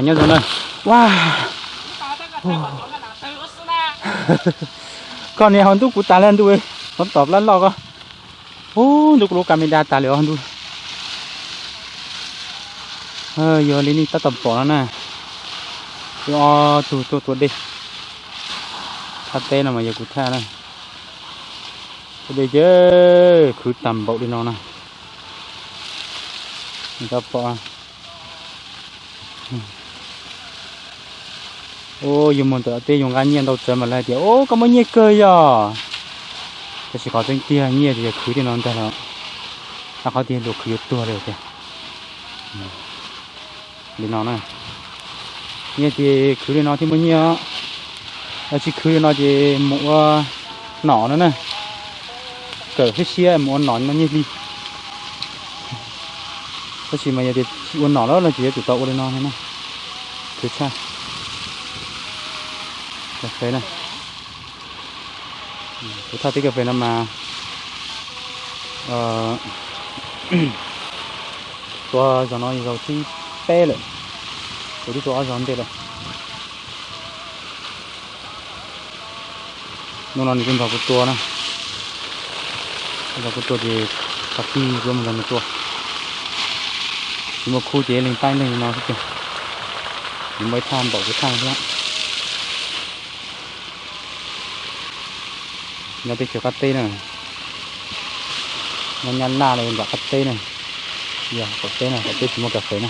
Nyob zoo na. Ua, koj niag ho ntub kuv tas li ntuj, qhov tom plab loj ko. Ub, ntub kuv lub camera tas li os ntuj. Yog li nej tab tom pom no na, wb ob tug tuaj tua dej. Qab teb no mas yog kuv thaj na. Tua dej ces khwv tag npaum li no na. Tab pom. Ub, yus mus ntawm teb yus nqa nyiaj ntau tsawv mas lawv hais tias, ub, koj muaj nyiaj kawg yog. Tab sis qhov tseeb tiag nyiaj ces yog khwv li no ntag los, qhov tiag luag khwv yuav tuag li tiag. Li no na, nyiaj ces khwv li no thiaj muaj nyiaj os. Yog tsis khwv li no ces mus ua nom no na, kawm siab siab mus ua nom no nyiaj hli. Tab sis mas yog tias tsis ua nom lawm no ces yuav tsum tau ua li no na. Khwv tshaj. Cà phê na. Kuv thaj teb cà phê no mas tua zaum no zaum thib peb lawm, kuv twb tua ob zaug ntej lawm. Hnub no nws kuj nrog kuv tua na, nrog kuv tua ces tag kis kuv mus nrog nws tua. Tsis muaj khub ces leej taib leej no xwb ces nws muaj ib thaj npaum kuv thaj thiab. Nyob teb chaws qab teb na, nyob Nyab Laj los nram qab teb na, yog qaum teb na, qaum teb tsis muaj cà phê na.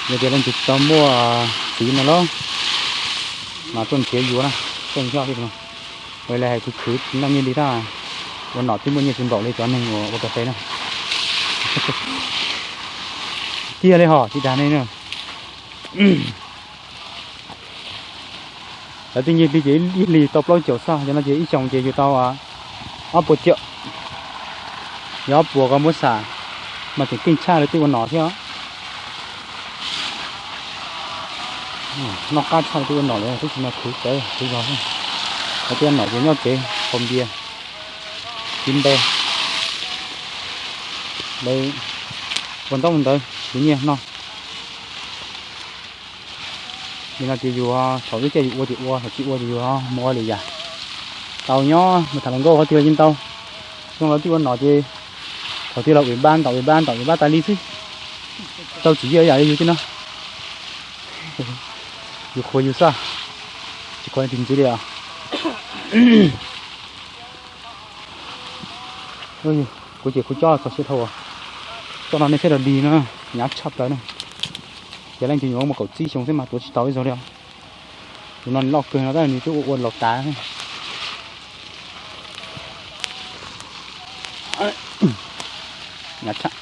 Yog tias leej twg tsis tau muaj txiv no los mas tuaj nrhiav yuav na, tuaj nyob li no. Ua li hais khwv khwv noj nyiaj li tab, ua nom twb muaj nyiaj tsis npaum li cov neeg uas ua cà phê na. Tiag li hos tsis dag nej na. Lawv twb nyiaj hli ces ib hlis tau plaub caug xwb, cov no ces ib xyoos ces yus tau ob puas caum. Yog ob puas koj muab xam mas tseem keej tshaj lawv twb ua nom thiab. Noj qab tshaj lawv twb ua nom lawm, tab sis mas khwv tawv khwv zog xwb. Lawv twb ua nom ces nyob tsev haus npias, tiv npe, lawv ua ntaub ua ntawv khwv nyiaj no. Li no ces yus thaum ib tiaj yus ua ces ua, thaum tsis ua ces yus mus ua lwm yam. Tau nyob mus tham hluas nkauj qhov twg los yeej tau. Xyoo lawv twb ua nom ces thaum twg los uim npab ntaus uim npab ntaus uim npab tas li xwb. Tau tsis yog yam li yus thiab no. Yus qhuas yus xwb, tsis qhuas leej twg ntxiv li os. Kuv ces kuv cob txog siab dhau, cob no nej saib dog dig no, hnyav tshaj plaws na. Ces leej twg nyuam qhuav muaj kaum tsib xyoo xwb mas tuav tsis tau ib zaug li os. Tus no nws loj kawg no tab nws twb ua ua laus tas. Hnyav tshaj.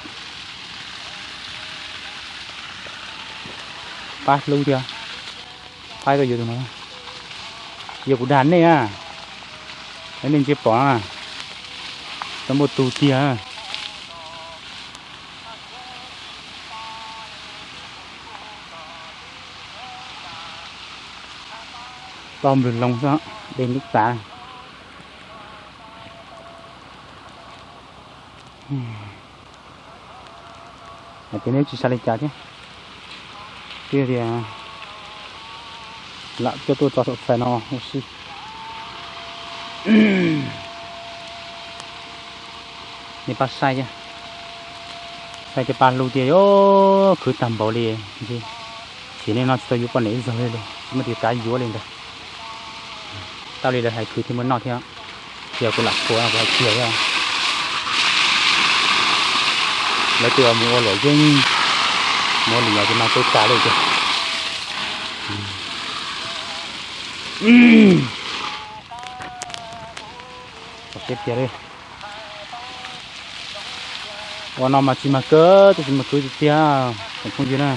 Pab hlub thiab, pab tau yus tus no. Yog kuv dag nej na, nej ntsia pom na, tau muaj tus tiag. Tau nplwg loo xwb, dej ntub tas. Hais tias neb tsis xav li cas thiab, twb tias lam coj tuaj tso saum fais no ua si. Nej pab saib thiab, saib cov paj lug tias yuav khwv tag npaum li, ces nej no tsis tau yuav poj niam ib zaug li los tsis muaj tus kav yuav li ntag. Tau li lawv hais khwv thiaj muaj noj thiab, ces kuv lam qhuas kuv hais kiag thiab. Lawv twb mus ua luam yeeb, mus ua lwm yam ces mas tau tas li tiag. Ua no mas tsis mag kawg, twb tsis mag khwv tiag tiag, tsoom phooj ywg na.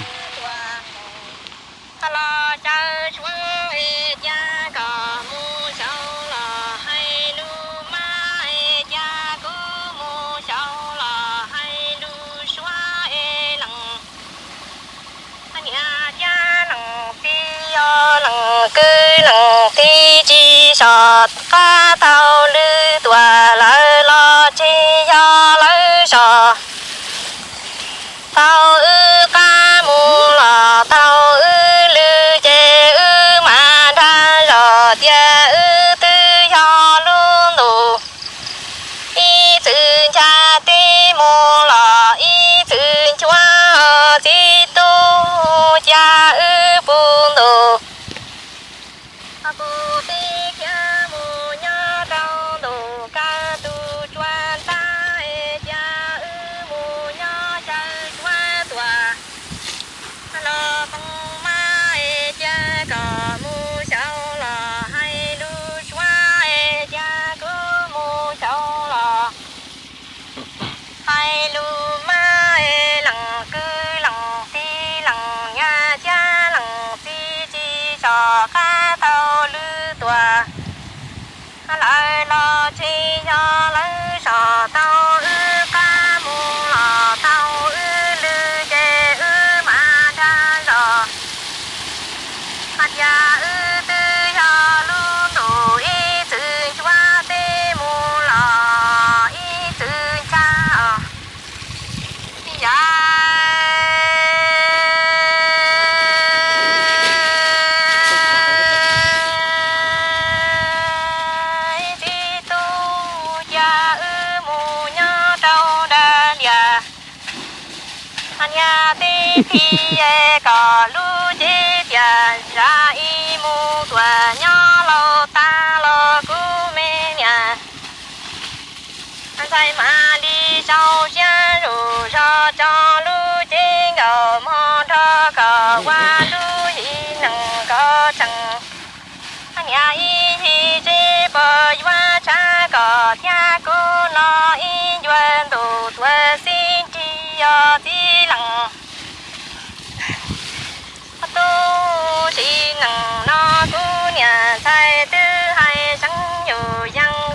Leej kwv leej tij tsis sov qab tau lwm tus lawv los tsis yog lawv sov. Tau wb qab mus los tau wb lw ces wb mam nrhab zog tias wb twb yog lub ntuj ib txwm ncha teb mus los ib txwm nchuav txiv tub cia wb puv ntuj. Kuv tib khiav mus nyob rau ntuj kab tus tsua ntab es cia wb mus nyob chaw tsua tuaj. Los poob mab es cia kom mus xyaum los hais lus suav es cia kuv mus xyaum los hais lus mab es leej kwv leej tij leej niam thiab leej txiv tsis tso qab tau lwm tus. Lawv los tsis yog lawv tso tau wb qab mus los tau wb lw ces wb mam nrhab zog hais tias wb twb yog lub ntuj ib txwm nchuav teb mus los ib txwm ncha os. Yav txiv tub cia wb mus nyob rau nram liaj. Niam tij tij kom lub cev tias zam ib mus tuaj nyob laus tas los kuv me niam. Ntxhais mam li sau siab zus zog tso lub cev nkaus hmo nrog kom ua lub hli nees kom tsees. Niam ib hlis tsis pom yuav tshab kom thiab